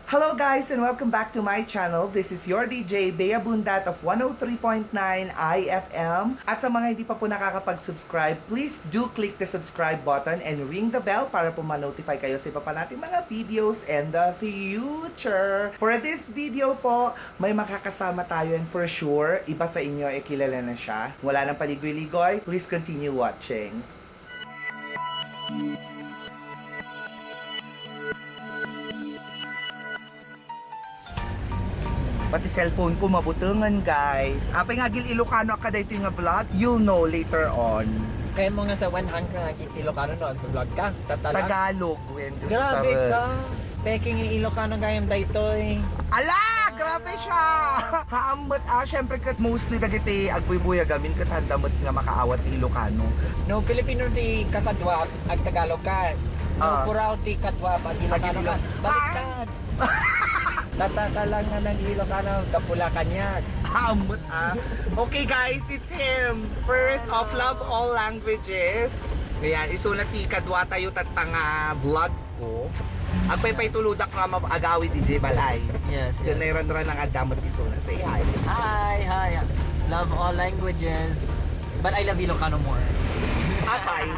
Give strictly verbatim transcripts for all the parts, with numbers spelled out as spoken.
Hello guys and welcome back to my channel. This is your D J Bea Bundat of one oh three point nine I F M. At sa mga hindi pa po nakakapag-subscribe, please do click the subscribe button and ring the bell para po ma-notify kayo sa iba pa nating mga videos in the future. For this video po, may makakasama tayo and for sure, iba sa inyo ay kilala na siya. Wala nang paligoy-ligoy, please continue watching. Pati cellphone ko mabutengan, guys. Apay nga agil Ilocano ka daytoy nga vlog, you'll know later on. Kaya mo nga sa one hundred nga agil Ilocano no, ag-vlog ka. Tatala. Tagalog, when this is Grabe a ka. Peking Ilocano gayam daytoy. Ala! Grabe siya! Haammet, ah, syempre ket mostly dagiti agbuybuyaga amin ket haanda met nga makaawat ti Ilocano. No, Filipino ti kakadwa, ag-Tagalog ka. No, Ah. Puraw ti kadwa, ag-Ilocano ka. Ag-Ilocano. Baliktad. Tataka lang nga nag-Ilocano, kapula kaniak. Haammet, ah. Okay, guys, it's him. First of Love All Languages. Ayan, isuna ti kadwa tayo tatta nga vlog ko. Agpaypaytulodak nga ma-, agawid idiay balay. Yes, yes. Ken nairanran nga adda met isuna. Say hi. Hi, hi. Love all languages. But I love Ilocano more. Apay?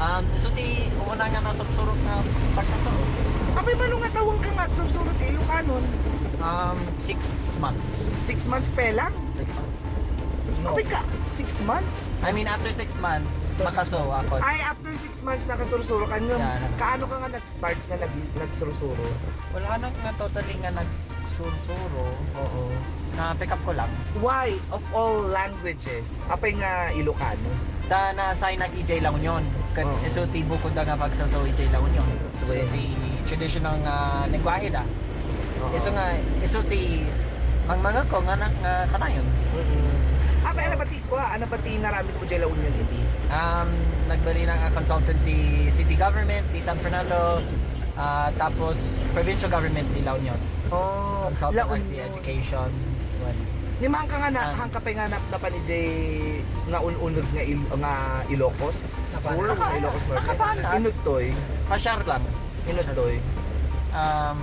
Um, so ti una nga nasursurok nga pagsasao. Apay, mano nga tawen ka nga agsursurok ti Ilocano? Um, six months. Six months pa lang? Six months. No. Apay ka, six months? I mean, after six months, makaso ako. Ay, after six months, nakasursurok ka. Yeah, naka- Kaano ka nga nag-start nga nag-, nagsursurok? Wala na nga totally nga nagsursurok. Oo. Na-pick up ko lang. Why, of all languages, apay nga Ilocano? Ta na-assign ak idiay La Union. Ket Oo. Isu ti bukod da nga pagsasao idiay La Union. So, Well. Ti traditional nga lengguwahe da. Oo. Isu nga, isu ti mangmangeko nga na-, nga kanayon. Mm-mm. Apay, ano ba ti kua, ano ba ti naramid mo diay La Union idi? Um, nagbalina nga consultant ti city government, ti San Fernando, ah, tapos provincial government ti La Union. Oh, Consultant La ti Union. Education. Well, Ni maanka nga na, ah, hangka pay nga nap-, napan idiay naun-uneg nga Il-, nga Ilocos Sur, Naka-, nga Ilocos Norte. Nakabana. Inudtoy. Pasyar lang. Inudtoy. Um,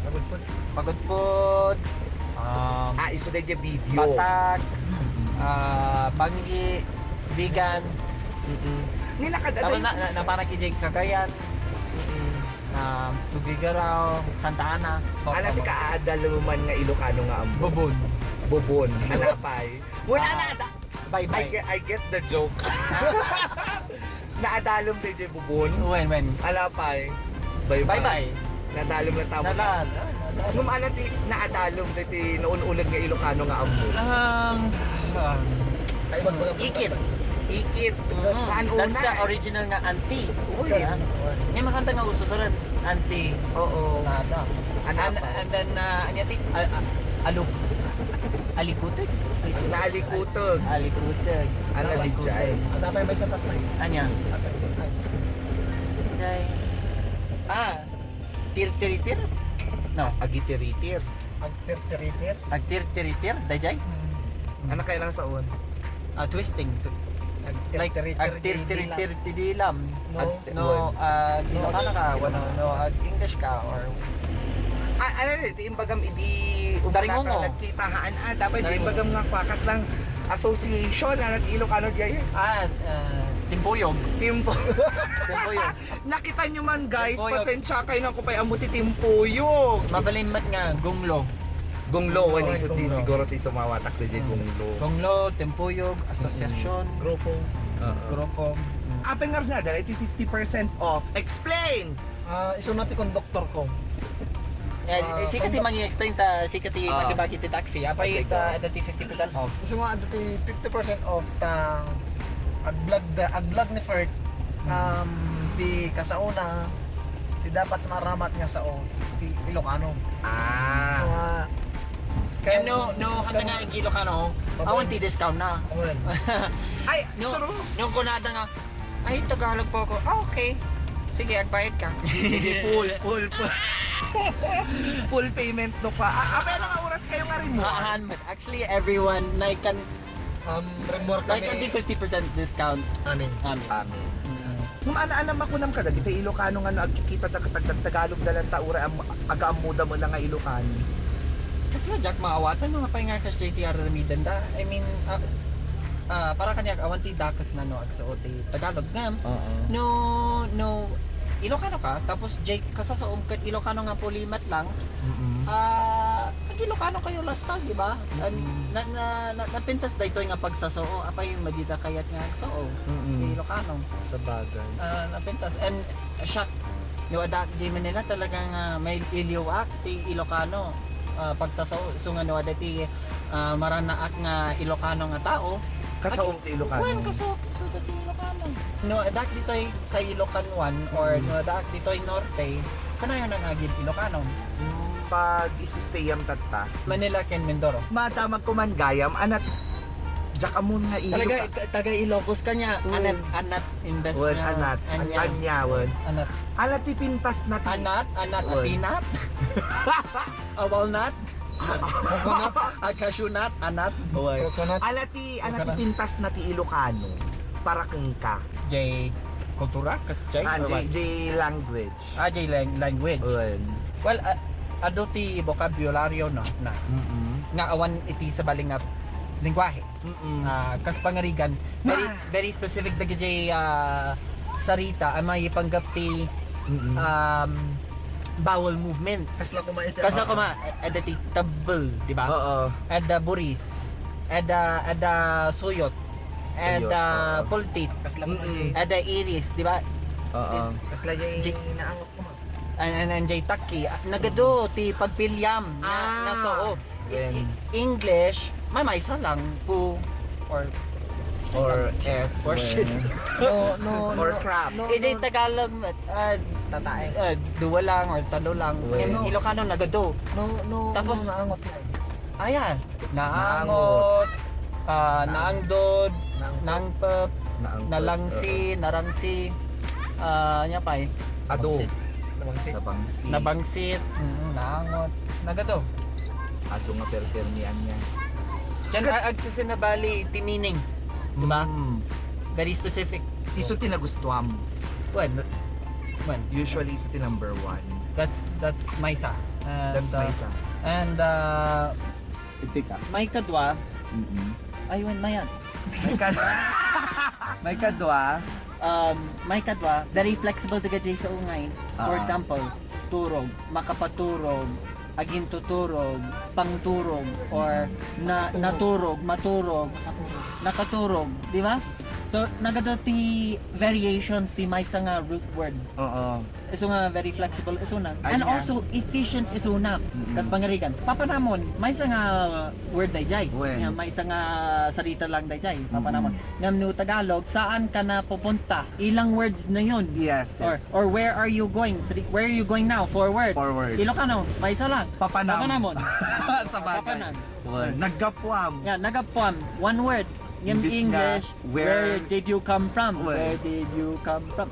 Pagudpud. Pagudpud, um, Ah, isu daydiay video. Batak, ah, Banggi, Vigan. Mm-mm. Ni nakad-, Tapos ano na, na, napanak idiay Cagayan, Mm-mm. um, Tuguegarao, Santa Ana. Ano ti kaadal mo man nga Ilocano nga ammo? Bubon. Bubon. Ano pay? Wala Ah. na ata. Bye-bye. I get, I get the joke. Naadalom daydiay bubon? Wen, wen. Ala pay. Bye-bye. Bye-bye. Nadalom lang tama. Nadal-, ah, nadalom. Ngem ano ti naadalom daydiay naun-uneg nga Ilocano nga ammo? Um, um, Ay, wag, wag, wag, ikit. Ikit. Mm. Haan una. That's the original nga anti. Uy. Ah. Nga makanta nga uso sa rin. Anti. Oo. Nada. Ano And, pa? And then, ah, ano ti? Ah, ah, aluk-, alikuteg? Naalikuteg. Alikuteg. Ano, alikuteg. Dijay? Ada pa yung may sa tatay. Anya? Tatay. Dijay. Ah, tirtiritir? No. Agitiritir. Agtirtiritir? Agtirtiritir, dayjay? Mm. Ano kaya lang saon? Ah, twisting. Like, agtirtiritir, agtirtiritir ti dilam. No. Ag-, no, wen. Ah, Ilocano ka, wano, no, ag-English ka, or Ah, ano rin, ti imbagam idi umuna ka nagkita, haan, ah, dapat idi imbagam nga kwakas lang association, ah, nag-Ilocano di ay. Ah, ah, timpuyog. Timpo. Timpuyog. Nakita nyo man, guys, timpuyog. Pasensya kayo na ko pa'y amu ti timpuyog. Mabalin met nga, gunglo. Gunglo, wani, so ti, gunglo. Siguro ti sumawatak ti jay gunglo. Gunglo, timpuyog, asosiasyon, grupo. Oo. Grupo. Apay nga rin nga, dahil iti fifty percent off. Explain! Ah, isuna ti konduktor ko. Eh, ah, sika ti mangi-explain ta, sika ti makibagi ti taxi. Apay ta, ita ti fifty percent off. Isu nga, ita ti fifty percent off ta, ag-vlog da, ag-vlog ni Ferd, um, ti kasaona, ti dapat maramat nga sao, ti Ilocano. Ah. So, ah, kaya no, no, handa nga ig-Ilocano, awan ti discount na. Awan. Ay, no, true. No, kunada nga, "Ay, Tagalog po ako." "Ah, okay. Sige, agbayad ka." Sige, full, full, full. Full payment no pa. Ah, apay nga oras kayo nga rin mo? Ah, ahan, but actually, everyone, like, kan, um, rin mo like, kami. Kan di fifty percent discount. Amin. Amin. Amin. Mm. Ngem ana-ana makunam kadagiti Ilocano nga no agkikita da ket agtagtagalog da latta uray am-, agaammoda met la nga Ilocano. Kasla diak maawatan no apay nga kasdiay ti aramidenda. I mean, ah, ah, para kaniak, awan ti dakesna no agsao ti Tagalog ngem. Oo. No, no, Ilocano ka, tapos diay kasasaom ket Ilocano nga pulimat lang. Mm-mm. Ah, ag-Ilocano kayo latta, di ba? An-, Mm-mm. na, na, na, napintas daytoy nga pagsasao, apay madida kayat nga agsao. Mm-mm. Ti Ilocano. Sabagay. Ah, napintas. And, ah, shock. No addaak diay Manila, talaga nga mailiwak ti Ilocano. Ah, pagsasao, so nga no adda ti, ah, maranaak nga Ilocano nga tao. Kasaom ti Ilocano. Wen, kaso, so ti Ilocano. No addaak ditoy Kailocan one or Mm. no addaak ditoy Norte, kanayon nga agin Ilocano. Mm, pag-isistayam tatta. Manila ken Mindoro. Madamag ko man gayam, anat, diak ammo nga Ilo-, Talaga, ta-, taga Ilocos ka niya, Wen. Anat, anat, imbes Wen, nga anat. Anya. Anya, wen. Anat. Anat ti pintas na ti. Anat, anat, Wen. Apinat. A walnut. Coconut. A cashew nut, anat. Wen. Coconut. Anat ti, anat ti Coconut. Pintas na ti Ilocano. Para kenka. Diay kultura, kas diay, Ah, or diay, what? Diay language. Ah, diay lang-, language. Wen. Well, ah, adu ti vocabulary na, na. Mm-mm. Nga awan iti sabali nga lengguahe. Mm-mm. Ah, kas pangarigan, very, Ah. very specific dagiti, ah, sarita a maipanggep ti, Mm-mm. um, vowel movement. Kasla koma iti, Kasla oo. Koma, adda ti tebel, di ba? Oo. Adda buris, adda, adda suyot, Suyot, adda oo. Pultit, Kasla koma Mm-mm. Adda iris, di ba? Oo. Kasla diay Ji- naangot koma. And, and, and diay takki, ah, nagadu ti pagpiliam nga, Ah. Nga sao. Wen. I-, English, mamaysa lang, poo, or Or S, Or wen. Shit. No, no, Or no, crap. No, Iti no. Tagalog, ah, Tatae. Ah, dua lang or talo lang. Wen. Ngem Ilocano, nagadu. No, no, Tapos, no, naangot nga. Ayan. Naangot. Naangot, ah, Naang-, naangdod, naangpep. Naangpep. Naangpep, Nalangsi, oo. Narangsi, ah, anya pay? Adu. Nabangsit. Nabangsit. Nabangsit. Nabangsit, mm, naangot. Nagadu. Adu nga perpermian niya. Diyan, Kat- a-, agsisinabali ti meaning. Di ba? Mm. Very specific. Isu ti nagustuam. Well, well. Usually, isu ti number one. That's, that's maysa. And, That's uh, maysa. And, uh, Iti ka? Maikadua. Mm-mm. Ay, wen, mayan. Maikad-, maikadua. Um, maikadua, very flexible ti gajay sa ungay. For Ah. example, turog, makapaturog, agintuturog, pangturog, or na-, naturog, maturog, nakaturog, di ba? So, nagadu ti variations ti maysa nga root word. Oo. Isu nga very flexible isuna. Ay, And nga. Also efficient isuna. Mm-mm. Kas pangarigan. Papanamon, maysa nga word dayjay. Wen. Nga maysa nga sarita lang dayjay. Mm-mm. Papanamon. Ngem no Tagalog, saan ka na pupunta? Ilang words na yun? Yes, Or, yes. or where are you going? Three, where are you going now? Four words. Four words. Ilocano, maysa lang. Papanam. Papanamon. Sabagay. Papanam. Wen. Naggapuam. Yeah, naggapuam. One word. Ngem Imbis nga, English, where where did you come from? Wen. Where did you come from?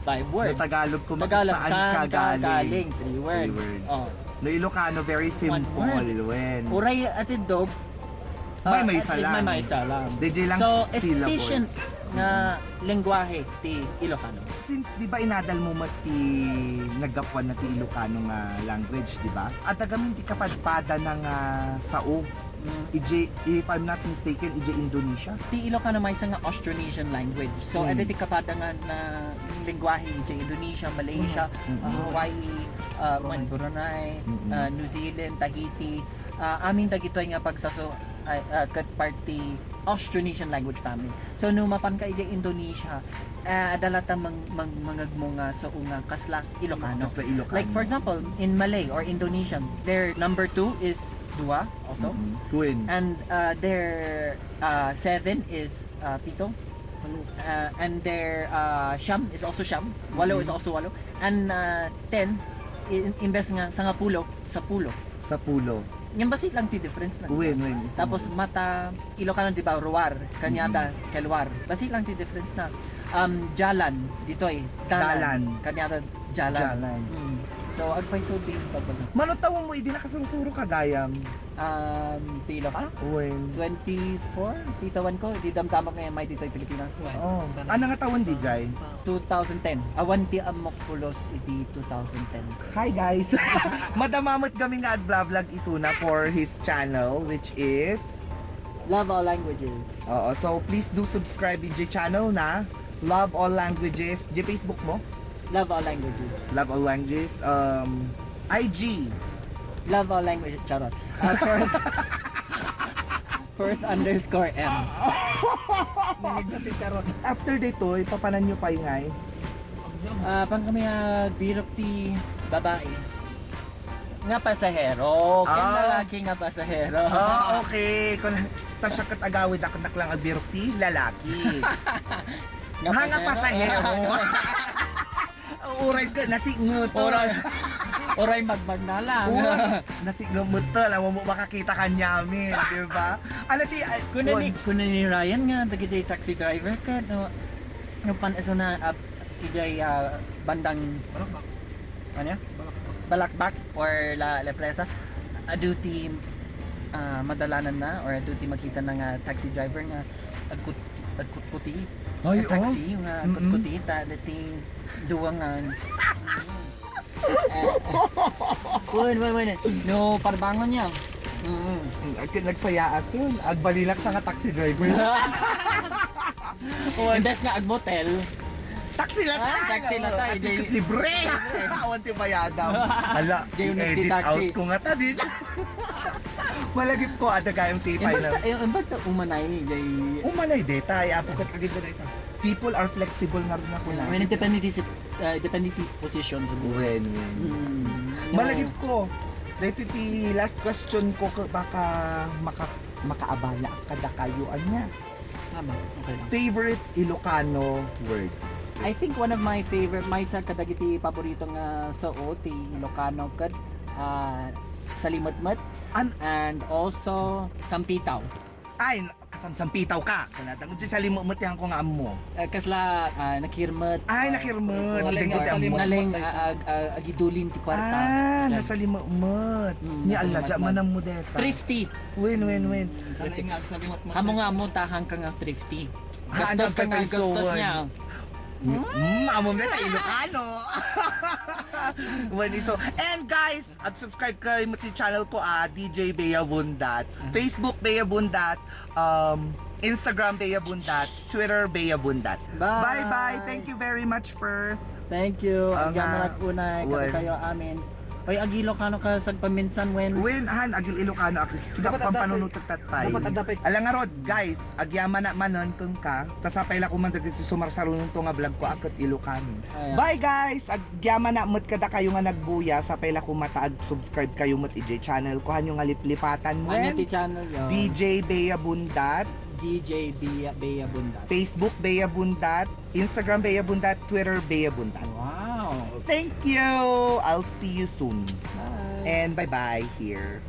Five words. No Tagalog ko, Tagalog, saan saan ka ka galing? galing? Three words. Three words. Oh. No Ilocano, very One simple, word. Wen. Uray atiddog, May ah, maysa at least lang. may maysa lang. Dayjay lang So, syllables. efficient nga lengguwahe ti Ilocano. Since, di ba, inadal mo met ti naggapuan na ti Ilocano nga language, di ba? Adda gamin ti kapadpada na nga sao. Mm. Ije, if I'm not mistaken, ije Indonesia. Ti Ilocano maysa nga Austronesian language. So, Mm. adda ti kapada nga, na lengguwahe ije Indonesia, Malaysia, Mm. Mm. ah, Hawaii, ah, Brunei. Brunei, Mm. ah, New Zealand, Tahiti. Ah, amin dagitoy nga pagsaso-, ah, ah, ket part ti Austronesian language family. So, no mapanka ije Indonesia, ah, adda latta mang-, mang-, mangegmo nga sao nga kasla Ilocano. Kasla Ilocano. Like, for example, in Malay or Indonesian, their number two is dua also. Mm-mm. Wen. And, uh, their, uh, seven is, uh, pito. Ano? Uh, and their, uh, siyam is also siyam. Walo is Mm-mm. also walo. And, uh, ten, i-, imbes nga sangapulo, sapulo. Sapulo. Ngem basi lang ti difference na, di ba? Wen, wen, isu Tapos man. Mata, Ilocano, di ba, ruar, kaniada, Mm-mm. keluar. Basi lang ti difference na. Um, jalan, ditoy, dalan, Dalan. kaniada, jalan. Jalan. Mm. So, agpayso ti pagkano? Mano tawenmo idi nakasursuro ka gayam? Um, ti Ilocano? When? Twenty-four, ti tawen ko, idi damdamak nga immay ditoy Pilipinas. Oh. Ano nga tawen, D J? Two thousand ten. Awan ti ammok pulos idi two thousand ten. Hi, guys! Madama met kami nga agvlog isuna for his channel, which is Love All Languages. Oo, so please do subscribe iti channel na Love All Languages. Di Facebook mo? Love All Languages. Love All Languages. Um, I G. Love All Languages. Charot. Ah, first, first underscore M. Nagdati charot. After ditoy, papanan nyo pa ingay? Ah, pang kami agbirok ti babae nga pasahero. Ken Ah. lalaki nga pasahero. Ah, okay. Kung ta siya ket agawid, dakdak lang agbirok ti lalaki. Nga Ha, nga pasahero. Uray ka, nasingot. Uray, uray magmagna lang. Uray, nasingot mo to. Alam mo, makakita ka niyamin, di ba? Ano ti, ay, Kuna ni, kun- kuna ni Ryan nga, dagiti taxi driver ka, no? Nga pan-, so na, ah, ijay, ah, bandang Balakbak. Ano? Balakbak. Balakbak or La, La Presa. Adu ti, ah, madalanan na or adu ti makita na nga taxi driver nga agkut-, agkutkuti. Ay, Nga taxi, oh. nga Mm-mm. agkutkuti, ta, dating duwangan. Wen, wen, wen. No, parbangon niya. Mm-mm. Ag-, nagsayaat yun. Agbalinak sa nga taxi driver. Imbes nga agmotel. Taxi lang Ah, tayo. taxi lang tayo. At least Di- libre. Awan ti bayadam. Hala, Di yung i-edit nagtitaxi. out ko nga ta, di. Malagip ko, ada kayong tipay Imbag na. ta-, yung, imbag ta umanay, jay Umanay, detay. Apo kat Agad na ito. people are flexible nga rin ako na. May nagtatandi di si, ah, nagtatandi di position siguro. Wen, wen. Mm. No. Malagip ko, dahil ti last question ko, ka-, baka maka-, makaabala kada kayo, anya? Tama, okay lang. Favorite Ilocano word? I think one of my favorite, maysa kadagiti paborito nga sao ti Ilocano ket, ah, salimetmet. An- and also sampitaw. Ay, kasamsampitaw ka. Wala, dangan di salimetmet yan ko nga ammo. Eh, kasla, ah, nakirmet, Ay, ah, nakirmet. Naleng, Dengko ti ammo. naleng, ah, ag-, ah, agidulin ti kwarta. Ah, Yan. Nasalimetmet. Mm, Ni Allah, nasalimetmet. Dya, manam mo deta. Thrifty. Win, win, win. Sana nga agsalimot mo. Amo nga amo, tahan ka nga thrifty. Ah, Gastos ano ka nga, ang gastos pagpaisoan? niya. Mm, amo nga ta Ilocano. When iso. And guys, ag-subscribe kayo mo ti channel ko, ah, D J Bea Bundat. Ah. Facebook Bea Bundat, um, Instagram Bea Bundat, Twitter Bea Bundat. Bye. Bye-bye. Thank you very much for Thank you. Ang Agyaman nga, at unay, well, kadakayo amin. Oy, ag-Ilocano ka sagpaminsan, Wen. Wen, han, ag-Ilocano, ak-, siga Dapat adapit. pampanunot tatay. Dapat adapit. Ala nga rod, guys, agyaman na manon kung ka, ta sapay la ko man dagiti sumarsarunong to nga vlog ko, aket Ilocano. Ayan. Bye, guys! Agyaman na met kada kayo nga nagbuya, sapay la ko mata ag-subscribe kayo met ijay channel ko, hanyo nga liplipatan, Ano Wen? ti channel yo? D J Bea Bundat. D J Bea, Bea Bundat. Facebook Bea Bundat. Instagram Bea Bundat, Twitter Bea Bundat. Wow. Thank you. I'll see you soon. Bye. And bye-bye here.